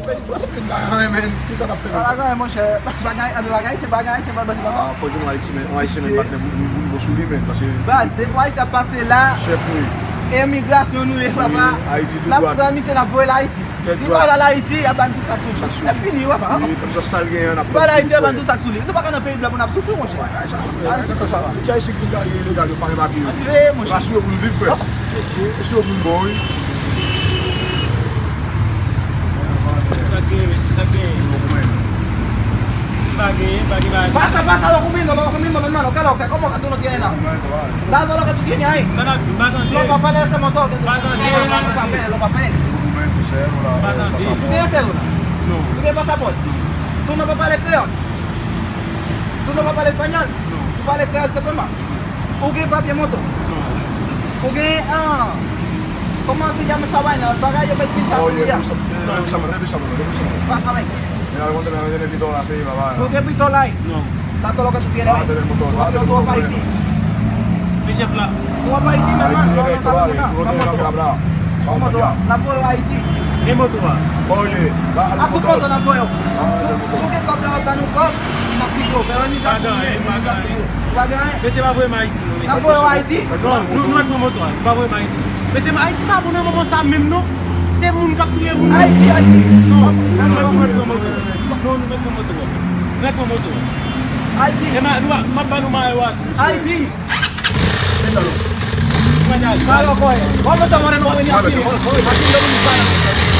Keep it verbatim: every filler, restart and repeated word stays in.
Peyi pwòs, peyi pa gen anyen, men. Kisa n ap fè la? Pa gen anyen, monchè. Bagay, anben bagay, se bagay, se bagay, se bagay. Ah, fò jwenn yon Ayiti, men. Yon Ayisyen, men, patnè, bout, bout, bout sou li, men. Paske baz, depi Ayiti ap pase la, chèf nou ye. Emigrasyon nou ye, papa. Ayiti tou dwat. N ap pran misye, n ap voye l Ayiti. Si l pa al Ayiti, y ap ba n tout sa k sou li. Sa k sou li. Lè fini, papa. Li, kòm sa, sa l genyen an, n ap pran. Li pa al Ayiti, y ap ba n tout sa k sou li. Nou pa ka nan peyi blan pou n ap soufri, monchè. Bagay sa, bagay sa, bagay sa. Ti Ayisyen ki vin ilegal yo pa gen papye yo. Antre, monchè. Rasire pou n viv, frè. E si yo vin bon, wi. Sa k genyen, mesye, sa k genyen? M pa genyen, m pa gen bagay. Pasa, pasa, lo comiendo, lo comiendo, mi hermano. ¿Qué es lo que? ¿Cómo que tú no tienes nada? Dando lo que tú tienes ahí. Sa n ap di, m pa tande. Lo papá le hacemos todo. M pa tande. Lo papá, lo papá. M pa tande. Tú tienes cédula. No. ¿Tú tienes pasaporte? No. ¿Tú no hablas creol? ¿Tú no hablas español? No. ¿Tú hablas creol simplemente? Ou gen papye moto? Non. Ou gen, ah, comment se llama esa vaina? Bagay yo met visa sou li a. Pasa ven. Mira, cuando me meten el pito en la fe, papá. Ou gen pito la? Non. Tanto lo que tú tienes ahí. Tú vas a otro país. Mi chef la. Tú vas para Haití, mi hermano. No, no, no, no, no. Vamos a otro. Vamos a otro. La puedo Haití. E moto a? Oye, a tout moto n ap voye w. Si w gen kòb nan bank la, nou kòb, n ap kite w. Pero emigrasyon nou ye, emigrasyon nou ye. Ou pa gen anyen. Mesye pa voye m Ayiti, non, mesye. N ap voye w Ayiti? Non, nou, nou mèt pran moto a. Nou pa voye m Ayiti. Mesye, Ayiti pa bon nan moman sa menm, non. Se moun k ap touye moun. Ayiti, Ayiti. Non, nou mèt, nou mèt pran moto a. Non, nou mèt pran moto a. Nou mèt pran moto a. Ayiti. E ma, nou, m ap ba nou mayo a tou. Ayiti. Malo, coge. Vamos a morir, no va a venir aquí. Aquí no me para.